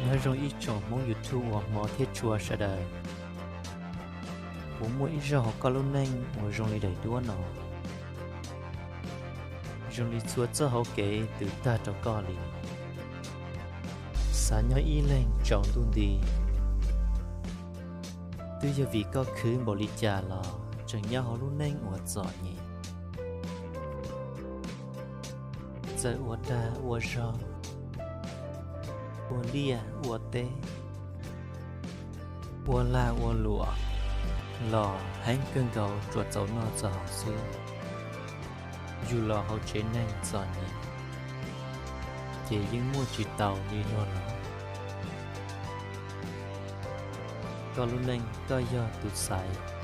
Nyob zoo ib tsoom Hmoob YouTube uas hmov thiab tshua sawv daws. Puas muaj ib zaug hauv koj lub neej uas zoo li daim duab no, zoo li txhua txoj hauv kev twb tag rau koj li? Xav nyob ib leeg tsaus ntuj nti, twb yog vim koj khwv npaum li cas los tseem nyob hauv lub neej uas txom nyem. Txawm ua dag ua zog, ua liaj ua teb, ua lag ua luam los heev kawg nkaus tsuas txaus noj txaus haus xwb. Yus los hauv tsev neeg txom nyem, ces yeej muaj tsis tau li luag los. Koj lub neej koj yog tus xaiv,